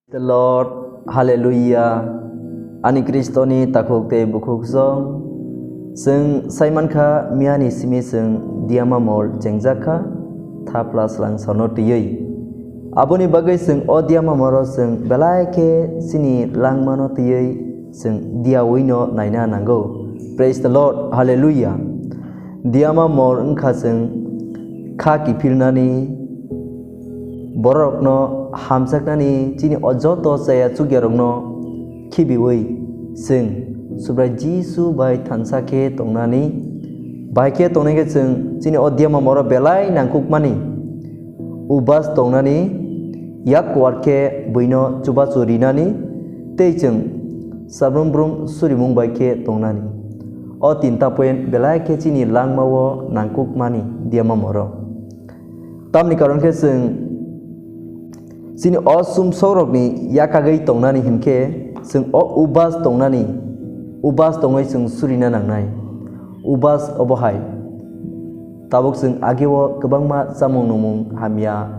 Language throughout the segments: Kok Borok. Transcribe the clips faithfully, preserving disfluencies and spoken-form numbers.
The Lord, Hallelujah. Ani Kristoni takhuk tei bukhuk song. Chwng sai mankha, miyani simi chwng Diama mol chengjak kha, thapla slang sorno twiwi. Aboni bagwi chwng o Diama moro chwng belai khe chini langmano twiwi chwng diawino naina nango. Praise the Lord, Hallelujah. Diama mol wngkha chwng kha kiphilnani, borokno hamjaknani, chini o joto chaya chukyarokno khibiwi chwng Subrai Jisu bai thansa khe tongnani, bai khe tongnai khe chwng chini o Diama moro belai nangkukmani, ubas tongnani, yak kuar khe buino chubachu rinani, tei chwng sabrum brum surimung bai khe tongnani. O tinta point belai khe chini langmao nangkukmani Diama moro. Tamni karon khe chwng chini o sumsokrokni yakagwi tongnani hinkhe chwng o ubas tongnani, ubas tongwi chwng surina nangnai. Ubas obo hai. Tabuk chwng ageo kwbangma chamung nungmung hamya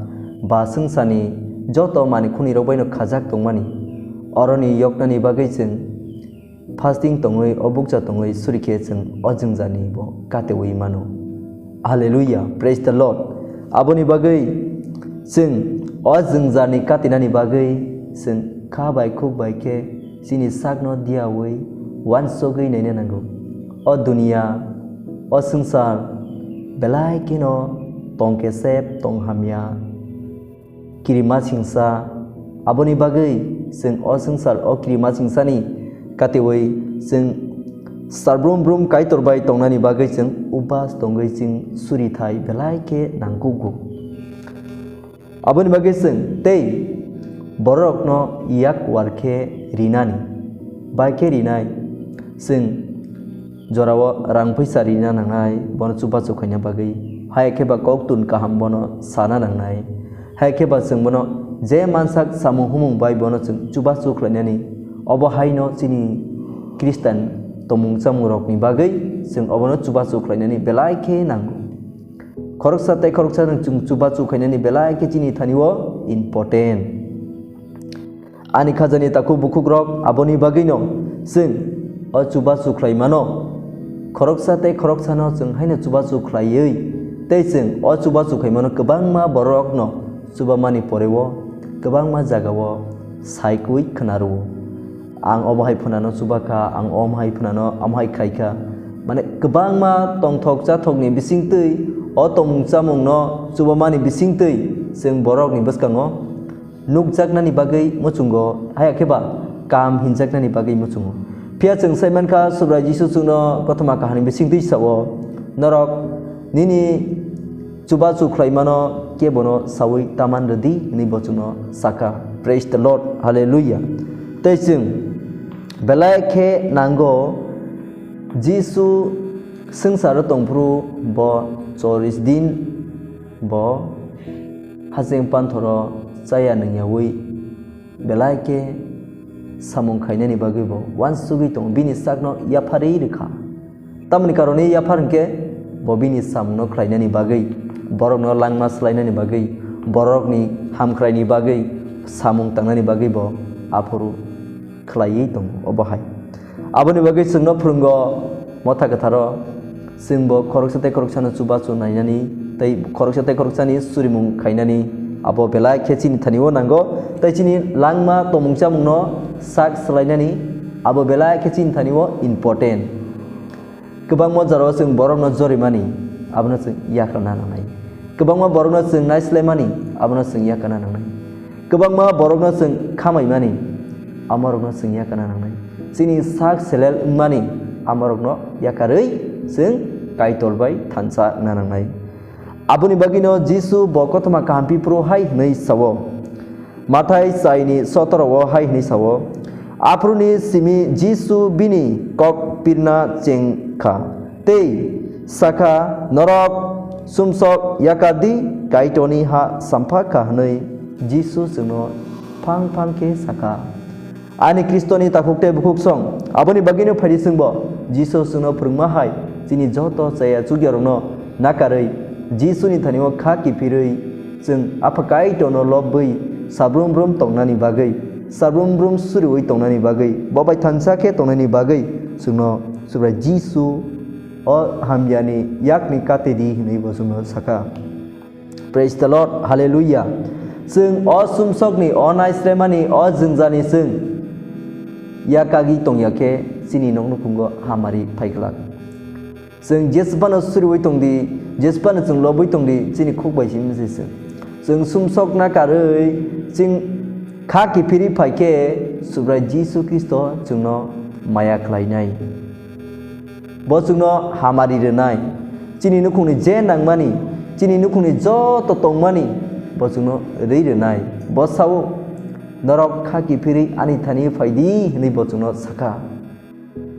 ba swngcharni joto manwi khunirok baino khajak tongmani. Oroni yoknani bagwi chwng fasting tongwi, o bukcha tongwi suri khe chwng o jwngjani bo katewi mano. Hallelujah, praise the Lord. Aboni bagwi chwng o jwngjani katinani bagwi chwng kha bai khuk bai khe chini sakno diyawi uansugwi naina nango. O duniya, o swngchar belai kheno tong kesep tong hamya. Kirima singsa, aboni bagwi chwng o swngchar o kirima singsani katewi chwng sarbrum brum Kaitor bai tongnani bagwi chwng upas tongwi chwng surithai belai khe nangkugo. Aboni bagwi chwng tei bororokno yak war khe rinani, bai khe rinai chwng jorao rang phaisa rina nangnai, bono chubachu khaina bagwi, hai khe ba koktun kaham bono sana nangnai, hai khe ba chwng bono je mansak samung humung bai bono chwng chubachu khlainani, obo haino chini Khristan tongmung chamungrokni bagwi chwng obono chubachu khlainani belai khe nango. Khoroksa tei khoroksa nwng chwng chubachu khainani belai khe chini thani-o important. Ani khajani takhuk bukhukrok, aboni bagwino chwng o chubachu khlai mano. Khoroksa tei khoroksano chwng haino chubachu khlaiwi tei chwng o chubachu khai mano, kwbangma borokno chubamani poreo kwbangma jagao saikwi khna rwo. Ang omo hai phunano chubakha, ang omo hai phunano omo hai khaikha. Mane kwbangma tongthok chathokni bisingtwi, o tongmung chamungno chubamani bisingtwi chwng borokni bwskango nukjaknani bagwi muchungo, haya khe ba kam hinjaknani bagwi muchungo. Phiya chwng sai mankha, Subrai Jisu chwngno kothoma kahamni bisingtwi sao, "Norok nini chubachu khlaimano kebono saui taman rwdi," hwnwi bo chwngno sakha. Praise the Lord, Hallelujah. Tei chwng belai khe nango, Jisu swngcharo tongphuru bo cholish din bo hacheng panthoro chaya nungyaui belai khe samung khainani bagwi bo uansugwi tongo, bini sakno yapharwi rwkha. Tamoni karone yaphar hwnkhe bo bini samungno khlainani bagwi, borokno langma swlainani bagwi, borokni hamkraini bagwi samung tangnani bagwi bo aphuru khlaiwi tongo obo hai. Aboni bagwi chwngno phwrwngo Motha Kwtharo, chwngbo khoroksa tei khoroksano chubachu nainani tei khoroksa tei khoroksani surimung khainani abo belai khe chini thani-o nango, tei chini langma tongmung chamungno sak swlainani abo belai khe chini thani-o important. Kwbangma jorao chwng borokno jorimani, abono chwng yakarna nangnai. Kwbangma borokno chwng naislaimani, abono chwng yakarna nangnai. Kwbangma borokno chwng khamaimani, amorokno chwng yakarna nangnai. Chini sak selel wngmani, amorokno yakarwi chwng Kaitor bai thansa wngna nangnai. Aboni bagwino Jisu bo kothoma kaham piphuru hai hwnwi sao. Mathai chaini sotoro o hai hwnwi sao, aphuruni simi Jisu bini kok pirna cheng kha tei sakha, "Norok sumsok yakar di, Kaitorni ha sampha kha," hwnwi Jisu chwngno phang phang khe sakha. Ani Khristoni takhuk tei bukhuk song, aboni bagwino phaidi chwngbo Jisu chwngno phwrwngma hai chini joto chaya chukyarokno nakarwi Jisuni thani-o kha kiphirwi chwng Apha Kaitorno lobwi sabrum brum tongnani bagwi Sabrum brum suriwi tongnani bagwi, bo bai thansa khe tongnani bagwi chwngno Subrai Jisu o hamyani yakni kate di hwnwi bo chwngno sakha. Praise the Lord, hallelujah. Chwng o sumsokni, o naisremani, o jwngjani chwng yakagwi tongya khe chini nok nukhungo hamari phaiglak. Chwng jesbano suriwi tongdi, jesbano chwng lobwi tongdi, chini khuk bai simi se chwng. Chwng sumsokna karwi chwng kha kiphilwi phaikhe Subrai Jisu Khristo chwngno maya khlainai. Bo chwngno hamari rwnai. Chini nukhungni je nangmani, chini nukhungni joto tongmani, bo chwngno rwi rwnai. Bo sao, "Norok kha kiphilwi ani thani phaidi," hwnwi bo chwngno sakha.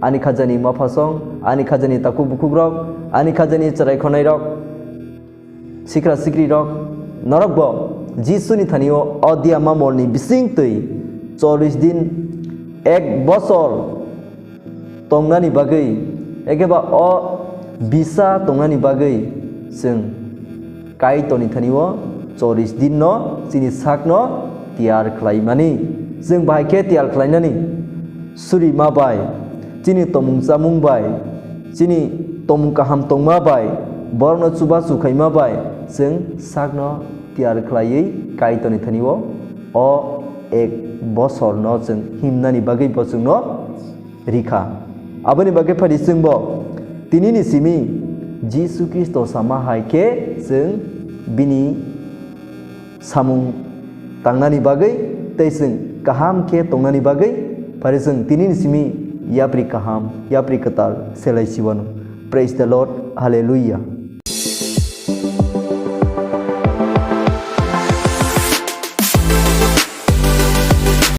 Ani khajani maphasong, ani khajani takhuk bukhukrok, ani khajani chwrai khonairok, sikra sikrirok, norokbo Jisuni thani-o o diya mamorni bisingtwi chollish din, ek bosor tongnani bagwi, ekeba o bisa tongnani bagwi chwng Kaitorni thani-o chollish din-no chini sakno tiyar khlaimani. Chwng bahai khe tiyar khlainani? Surima bai, chini tomung chamung bai, chini tomung kaham tongma bai, borokno chubachu khaima bai chwng sakno tiyar khlaiwi Kaitorni thani-o o ek bosorno chwng himnani bagwi bo chwngno rikha. Aboni bagwi phadi chwngbo tinini simi Jisu Khristo sama hai khe chwng bini samung tangnani bagwi tei chwng kaham khe tongnani bagwi phadi chwng tinini simi yapri kaham, yapri kwtal selai siwano. Praise the Lord, hallelujah.